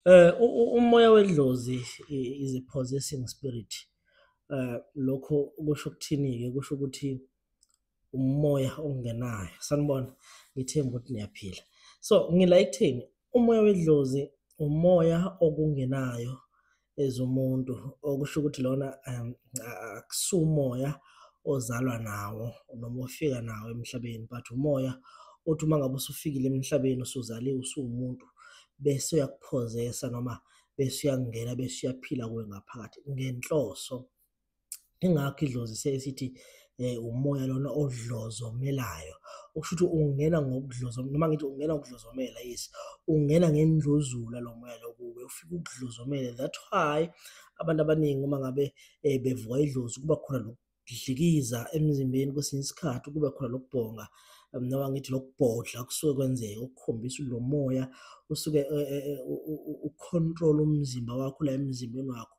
Umoya wedlozi is a possessing spirit. Lokho kusho ukuthini-ke? Kusho ukuthi umoya ongenayo. Sanibona, ngithemba ukuthi niyaphila. So ngila ekutheni umoya wedlozi umoya okungenayo as umuntu, okusho ukuthi lona akusiwo umoya ozalwa nawo noma ofika nawo emhlabeni, but umoya othi uma ngabe usufikile emhlabeni, usuzaliwe, usuwumuntu, bese uyaku-possess-a noma bese uyangena, bese uyaphila kuwe ngaphakathi ngenhloso. Ingakho idlozi siyaye sithi umoya lona odlozomelayo, okusho ukuthi ungena ngokudlozo, noma ngithi ungena ngokudlozomela, yes, ungena ngendluzula lo moya lo kuwe, ufike ukudlozomele. That why abantu abaningi uma ngabe bevuka idlozi kuba khona lokudlikiza emzimbeni kwesinye isikhathi, kube khona lokubhonga noma ngithi lokubhodla kusuke kwenzeka, okukhombisa lo moya usuke u-control umzimba wakho la emzimbeni wakho,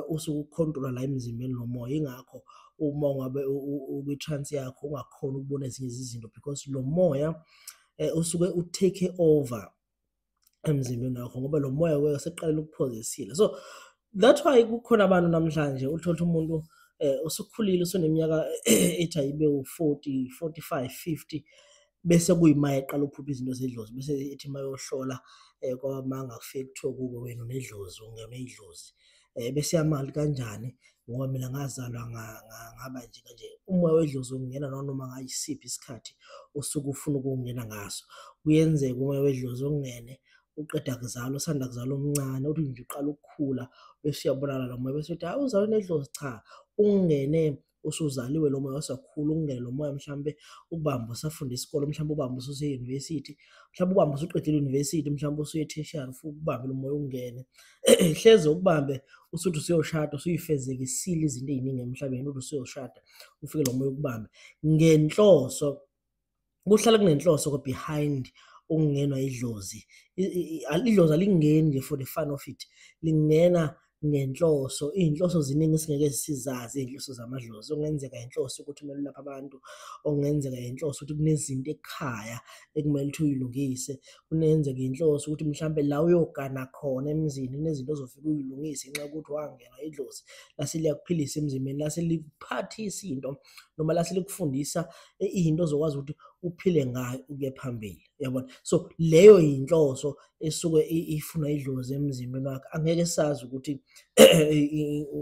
usuke u-control-a la emzimbeni lo moya. Yingakho uma ungabe ukwi-trance yakho ungakhoni ukubona ezinye izinto, because lo moya usuke u-take over emzimbeni wakho, ngoba lo moya useqalile uku-possess-ile. So that's why kukhona abantu namhlanje uthole umuntu usukhulile, usuneminyaka ethi ayibe u-40, 45, 50, bese kuyima eqala ukuphupha izinto zedlozi, bese ethi mayohlola kwamanga kufike kuthiwe kuwe wena unedlozi, ungenwe idlozi. Bese yamali kanjani, ngoba mina ngazalwa ngaba nje kanje. Umoya wedlozi ungena nanoma ngayisiphi isikhathi osuke ufuna ukuwungena ngaso. Kuyenzeka umoya wedlozi ungene uqeda kuzalwa, usanda kuzalwa omncane, uthi nje uqala ukukhula bese uyabonakala lo moya, bese uthi hayi, uzalwe nedlozi. Cha, ungene usuzaliwe lo moya, usakhula. Ungene lo moya mhlampe ukubamba usafunda isikole, mhlampe ubambe ususe-university, mhlawumbe ubambe usuqedile i-university, mhlawumbe usuye e-tertiary, ufike ukubambe lo moya ungene. Hleze ukubambe usuthi usuyoshada, usuyifezekisile izinto ey'ningi emhlabeni, uthi usuyoshada ufike lo moya ukubambe ngenhloso. Kuhlala kunenhloso behind ukungenwa idlozi. Idlozi alingeni nje for the fun of it, lingena ngenhloso. Iy'nhloso ziningi esingeke sizazi, iy'nhloso zamadlozi. Okungenzeka inhloso ukuthi kumele ulaphe abantu, okungenzeka inhloso ukuthi kunezinto ekhaya ekumele ukuthi uy'lungise, kunenzeka inhloso ukuthi mhlampe la uyogana khona emzini kunezinto ozofika uy'lungise ngenxa yokuthi wangenwa idlozi lase liyakuphilisa emzimbeni, lase likuphathisa into noma lase likufundisa into ozokwazi ukuthi uphile ngayo ukuye phambili, uyabona? So leyo yinhloso esuke ifuna idlozi emzimbeni wakho. Angeke sazi ukuthi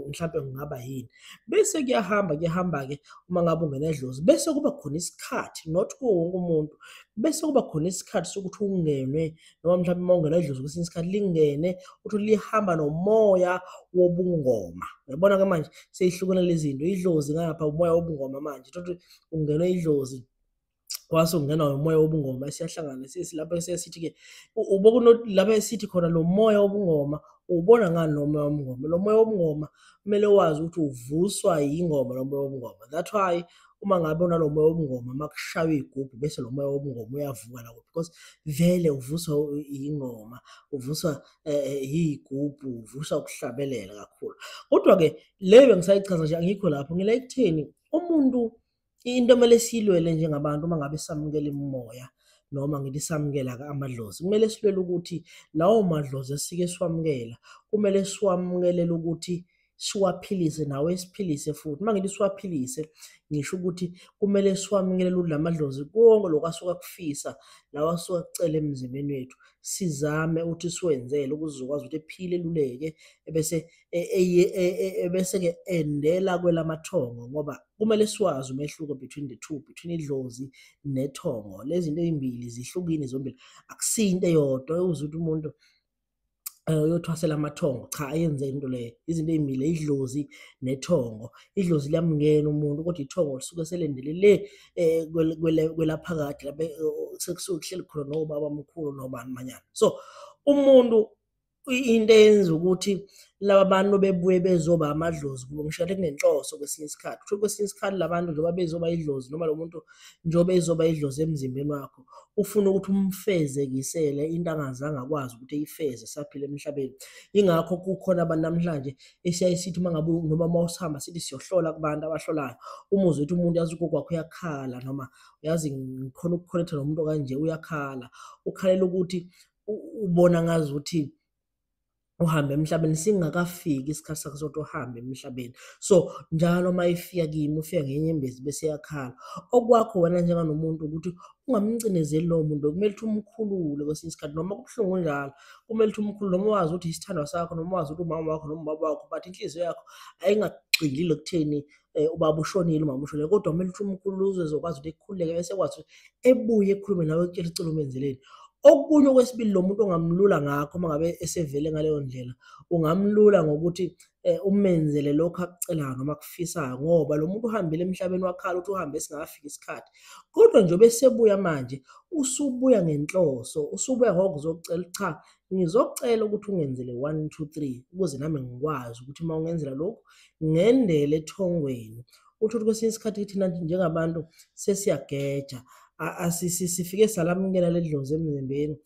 mhlampe kungaba yini. Bese kuyahamba kuyahamba-ke, uma ngabe ungena idlozi bese kuba khona isikhathi, not kuwo wonke umuntu, bese kuba khona isikhathi sokuthi ungenwe, noma mhlawumbe uma ungena idlozi kwesinye isikhathi lingene uthi lihamba nomoya wobungoma. Uyabona-ke manje seyihlukene lezi zinto, idlozi ngapha, umoya wobungoma. Manje uthole ukuthi ungenwe idlozi kwase ungenwa umoya wobungoma, esiyahlangana lapho sesithi-ke lapho esithi khona lo moya wobungoma. Uwubona ngani lo moya wobungoma? Lo moya wobungoma kumele wazi ukuthi uvuswa yingoma lo moya wobungoma. That why uma ngabe unalo moya wobungoma, uma kushaywa iy'gubhu bese lo moya wobungoma uyavuka lawo, because vele uvuswa yingoma, uvuswa iy'gubhu, uvuswa ukuhlabelela kakhulu. Kodwa-ke leyo bengisayichaza nje, angikho lapho, ngila ekutheni umuntu into emele siyilwele njengabantu uma ngabe samukela imimoya, noma ngithi samukela amadlozi, kumele silwele ukuthi lawo madlozi esike siwamukela kumele siwamukelele ukuthi siwaphilise nawe esiphilise futhi. Uma ngithi siwaphilise, ngisho ukuthi kumele siwamukelele ukuthi la madlozi konke lokhu asuke akufisa, lawa asuke akucela emzimbeni wethu, sizame ukuthi siwenzele ukuze uzokwazi ukuthi ephile, eluleke, ebese ebese-ke endela kwelamathongo, ngoba kumele siwazi umehluko between the two, between idlozi nethongo. Lezi zinto ey'mbili zihlukile zombili, akusiyo into eyodwa uze ukuthi umuntu uyothwasela amathongo. Cha, ayenzeki into leyo. Izinto ey'mbili, idlozi nethongo. Idlozi liyamngena umuntu, kodwa ithongo lisuke selendele le kwelaphakade lapho sekusuke kuhleli khona nobaba mkhulu nobani manyana. So umuntu into eyenza ukuthi laba bantu bebuye bezoba amadlozi kubo, ngisho ngathi kunenhloso kwesinye isikhathi. Kusho kwesinye isikhathi la bantu njengoba bezoba idlozi, noma lo muntu njengoba ezoba idlozi emzimbeni wakho, ufuna ukuthi umfezekisele into angazange akwazi ukuthi eyifeze esaphila emhlabeni. Yingakho kukhona abantu namhlanje esiyaye sithi uma ngabe noma uma usihamba sithi siyohlola kubantu abahlolayo, umuzwe ukuthi umuntu yazi ugogo wakho uyakhala, noma uyazi ngikhona uku-connect-a nomuntu okanje uyakhala, ukhalela ukuthi ubona ngazuthi Uhambe emhlabeni singakafiki isikhathi sakho sokuthi uhambe emhlabeni. So njalo uma efika kimi ufika ngenyembezi bese eyakhala. Okwakho wena njenganomuntu ukuthi ungamcinezeli lowo muntu, kumele ukuthi umkhulule kwesinye isikhathi noma kubuhlungu kunjalo, kumele ukuthi umkhulule noma wazi ukuthi isithandwa sakho noma wazi ukuthi umama wakho noma ubaba wakho, but inhliziyo yakho ayingagxili ekutheni ubaba ushonile, umama ushonile, kodwa kumele ukuthi umkhulule uze ezokwazi ukuthi ekhululeke bese ekwazi ukuthi ebuye ekhulume nawe ekutshela icela umenzeleni. Okunye okwesibili lo muntu ongamlula ngakho uma ngabe esevele ngaleyo ndlela, ungamlula ngokuthi umenzele lokhu akucelayo noma akufisayo, ngoba lo muntu uhambile emhlabeni wakhala ukuthi uhambe singakafiki isikhathi. Kodwa njengoba esebuya manje, usubuya ngenhloso, usubuya ngokuzocela, cha ngizocela ukuthi ungenzele 1 2 3 ukuze nami ngikwazi ukuthi uma ungenzela lokhu ngendele ethongweni. Uthole kwesinye isikhathi thina njengabantu sesiyageja, sifike salamukela le dlozi emzimbeni.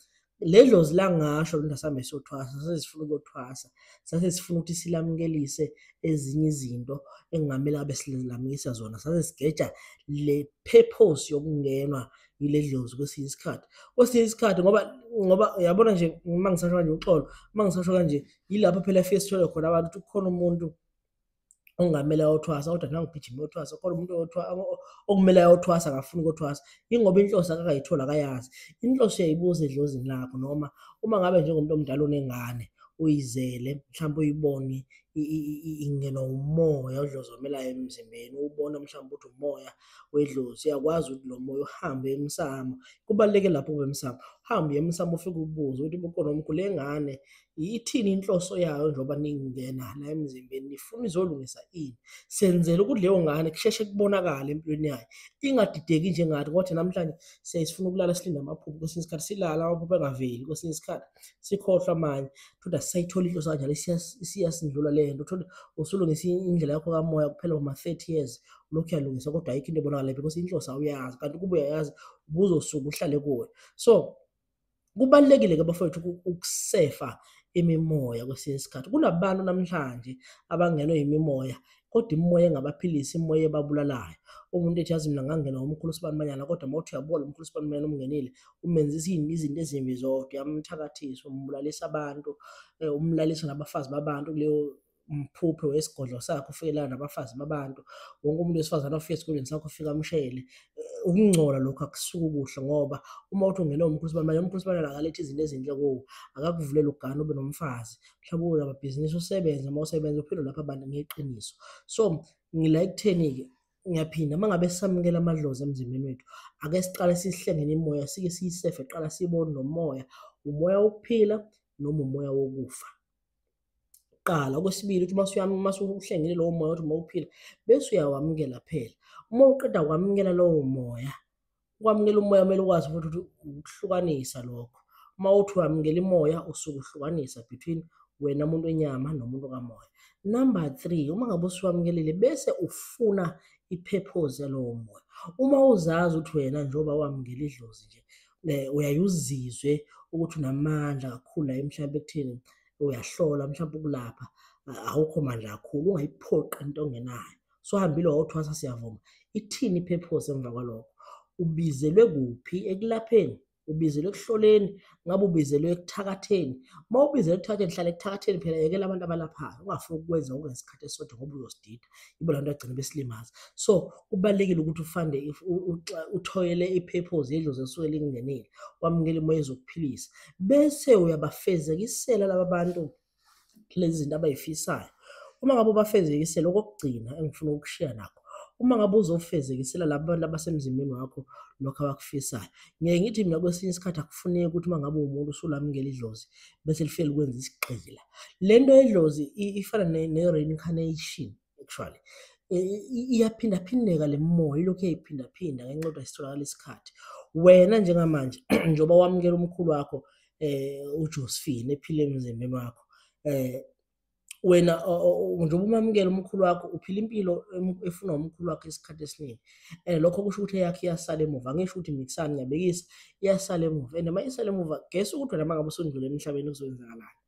Le dlozi langasho ukuthi asambe siyothwasa, sasesifuna ukuyothwasa, sasesifuna ukuthi silamukelise ezinye izinto engingamele abe silamukisa zona, sasesigeja le purpose yokungenwa yile dlozi kwesinye isikhathi. Kwesinye isikhathi ngoba uyabona nje uma ngisasho kanje uxolo, uma ngisasho kanje yilapho phela efike sithole khona abantu ukuthi kukhona umuntu ongamele ayothwasa kodwa nangigijima uyothwasa, khona umuntu okumele ayothwasa akafuni ukuyothwasa, ingoba inhloso akakayitholi akayazi. Inhloso uyayibuza edlozini lakho, noma uma ngabe njengomuntu omdala unengane uyizele mhlawumbe uyibone ingenwa umoya odlozomelayo emzimbeni, ubona mhlawumbe ukuthi umoya wedlozi, uyakwazi ukuthi lo moya uhambe emsamo. Kubaluleke lapho kube emsamo, uhambe uye emsamo ufike ubuze ukuthi bukhona omkhulu le ngane ithini inhloso yayo njengoba ningena la emzimbeni, nifuna izolungisa ini? Senzela ukuthi leyo ngane kusheshe kubonakale empilweni yayo, ingadideki njengathi. Kodwa namhlanje siyayisifuna ukulala silinde amaphupho, kwesinye isikhathi silala amaphupho engaveli, kwesinye isikhathi sikhohlwa amanye, thoda sisayithola inhloso kanjalo isiyasindlula le nto. Uthole usulungisa indlela yakho kamoya kuphela uma-30 years lokhu uyalungisa, kodwa ayikho into ebonakalayo because inhloso awuyazi, kanti ukuba uyayazi ubuzosuka uhlale kuwe. So kubalulekile-ke bafowethu ukusefa imimoya kwesinye isikhathi. Kunabantu namhlanje abangenwe yimimoya kodwa imimoya engabaphilisi, imimoya ebabulalayo. Umuntu ethi yazi mina ngangenwa umkhulu Sibanibanyana, kodwa uma uthi uyabuka lo mkhulu Sibanibanyana umngenile, umenzisa izinto ezimbi zodwa, uyamthakathisa, umbulalisa abantu, umlalisa nabafazi babantu kuleyo mphuphe wesigodlo sakhe, ufikelana nabafazi babantu. Wonke umuntu wesifazane ofika esigodlweni sakho ufika amshele. Ukungcola lokhu akusuki kuhle, ngoba uma uthi ungenwe umkhulu Sibanibanyana, umkhulu Sibanibanyana akalethi izinto ezinhle kuwe, akakuvulela ugane ube nomfazi, mhlawumbe ube namabhizinisi usebenze, uma usebenza uphile lapha abantu ngeqiniso. So ngila ekutheni-ke ngiyaphinda, uma ngabe samukela amadlozi emzimbeni wethu, ake siqale sihlenge imimoya, sike siyisefe kuqala, sibone nomoya, umoya wokuphila noma umoya wokufa. Kuqala. Okwesibili, ukuthi uma usuhlengile lowo moya ukuthi uma uphila, bese uyawamukela phela. Uma uqeda kwamukela lowo moya, ukwamukela umoya kumele ukwazi futhi ukuthi ukuhlukanisa lokho. Uma uthi uyamukela imoya, usuke uhlukanisa between wena muntu wenyama nomuntu kamoya. Number 3, uma ngabe usuwamukelile bese ufuna i-purpose yalowo moya. Uma uzazi ukuthi wena njengoba wamukela idlozi nje, uyaye uzizwe ukuthi unamandla kakhulu la emhlabeni ekutheni uyahlola mhlawumbe ukulapha, awukho mandla kakhulu, ungayiphoqi into ongenayo. So hambile wayothwasa, siyavuma. Ithini i-purpose emva kwalokho? Ubizelwe kuphi ekulapheni? Ubizelwe ekuhloleni? Ngabe ubizelwe ekuthakatheni? Uma ubizelwe ekuthakatheni, hlala ekuthakatheni phela, yekela abantu abalaphayo. Ungafuni ukwenza okungesikhathi esisodwa ngoba uzosidida. Yibo la bantu agcina besilimaza. So kubalulekile ukuthi ufande uthoyele i-purpose yedlozi esuke lingenile, wamukele imoya ezokuphilisa, bese uyabafezekisela laba bantu lezi zinto abayifisayo. Uma ngabe ubafezekisela, okokugcina engifuna ukushiya nakho, uma ngabe uzofezekisela laba bantu abasemzimbeni wakho lokho abakufisayo, ngiye ngithi mina kwesinye isikhathi akufuneki ukuthi uma ngabe uwumuntu usulamukela idlozi bese lifike likwenza isigqila. Le nto yedlozi ifana ne-reincarnation actually. Iyaphindaphindeka le moya, ilokhu iyayiphindaphinda ngenxa yokuthi ayisitholakala isikhathi. Wena njengamanje njengoba wamukela umkhulu wakho uJosephine ephila emzimbeni wakho, wena njengoba umamukela umkhulu wakho uphila impilo efunwa umkhulu wakho isikhathi esiningi, and lokho kusho ukuthi eyakho iyasala emuva. Angisho ukuthi mixani, ngiyabekisa, iyasala emuva. And uma isala emuva, guess ukuthi wena uma ngabe usundlule emhlabeni kuzowenzakalani?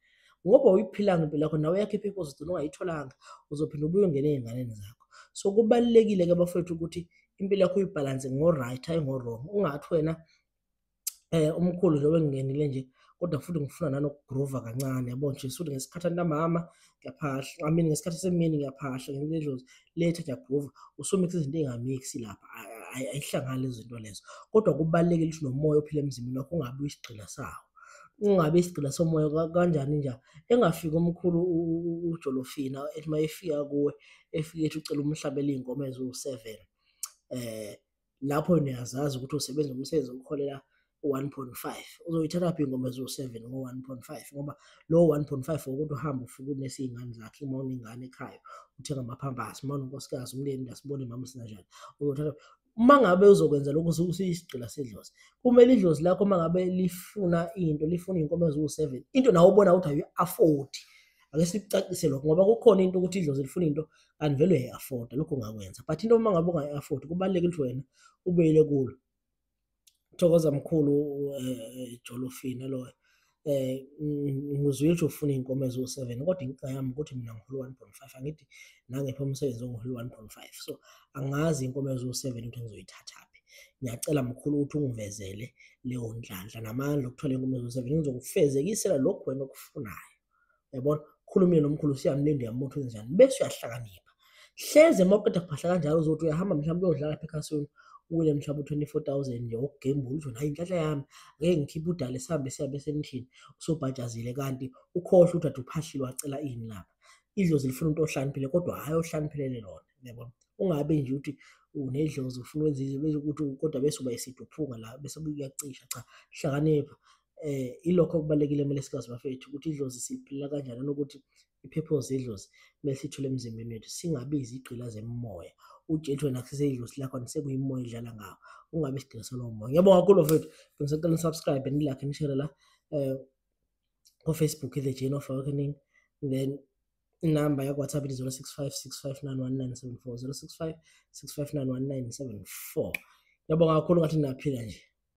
Ngoba uyiphilanga impilo yakho, nawe yakho i-purpose ugcina ungayitholanga, uzophinda ubuye ungene ey'nganeni zakho. So kubalulekile-ke bafowethu ukuthi impilo yakho uyibhalanse ngo-right, hhayi ngo-wrong. Ungathi wena umkhulu njengoba engingenile nje Kodwa futhi ngifuna nanokugroova kancane, yabo nje suthi ngesikhathi ntambama ngiyaphahla, I mean ngesikhathi semini ngiyaphahla ngenye idlozi, later ngiyagroova. Usumikisa izinto ey'ngamiksi lapha, ayihlangani lezo zinto lezo. Kodwa kubalulekile ukuthi nomoya ophila emzimbeni wakho ungabi isigqila sawo. Ungabi isigqila somoya kanjani nja? Engafiki umkhulu uJolofina ethi uma efika kuwe efike ethi ucela umhlabele iy'nkomo eziwu-seven. Lapho wena uyazazi ukuthi usebenza umsebenzi okuholela u-1.5. Uzoyithathaphi iy'nkomo eziwu-seven ngo-1.5? Ngoba lowo 1.5 wokuthi uhambe ufike unese iy'ngane zakhe, uma unengane ekhaya uthenga amaphampasi, uma unonkosikazi umndeni asibone mama sinanjani. Uzothatha uma ngabe uzokwenza lokhu usuyisigqila sedlozi. Kumele idlozi lakho uma ngabe lifuna into, lifuna iy'nkomo eziwu-seven, into nawe ubona ukuthi awu-afford. Ake sikucacise lokho ngoba kukhona into ukuthi idlozi lifuna into kanti vele uyayi-afforda, lokho ungakwenza. But into uma ngabe ungayi-afford kubalulekile ukuthi wena ubuyele kulo. Thokoza mkhulu Jolofina loyo. Ngizwile ukuthi ufuna iy'nkomo eziwu-seven kodwa inkinga yami ukuthi mina ngihola u-1.5, angithi nangiphi umsebenzi ongihola u-1.5, so angazi iy'nkomo eziwu-seven ukuthi ngizoyithathaphi. Ngiyacela mkhulu ukuthi ungivezele leyo nhlanhla namandla okuthola iy'nkomo eziwu-seven ngizokufezekisela lokhu wena okufunayo. Uyabona? Khulumile nomkhulu usuyamlinda uyambona ukuthi wenzenjani bese uyahlakanipha. Hleze uma uqeda kuphahla kanjalo uzothi uyahamba mhlawumbe uyodlala lapha ekhasini uwine mhlawumbe u-24,000 nje wokugembula uthi hayi inhlanhla yami ngeke ngikhiphe udala sihambe sihambe senithini usubhajazile kanti ukhohlwe ukuthi ade uphahlile wacela ini lapha. Idlozi lifuna umuntu ohlakaniphile kodwa hhayi ohlakaniphilele lona, uyabona? Ungabe nje uthi unedlozi ufuna ukwenza izinto ukuthi kodwa bese uba isiduphunga la bese kuyacisha, cha hlakanipha. Ilokho okubalulekile kumele sikwazi bafethu ukuthi idlozi siliphilela kanjani nanokuthi i-purpose yedlozi kumele siyithole emzimbeni wethu, singabi izigqila zemimoya. Utshele ukuthi wena kusese idlozi lakho anisekuyimoya edlala ngawo, ungabi isigqila salowo moya. Ngiyabonga kakhulu bafethu, bengisacela ni-subscribe, ni-like, ni-share la ku-Facebook i-The Journey of Awakening, then inamba yaku-WhatsApp ithi 065 659 1974, 065 659 1974. Ngiyabonga kakhulu, ngathi niyaphila nje.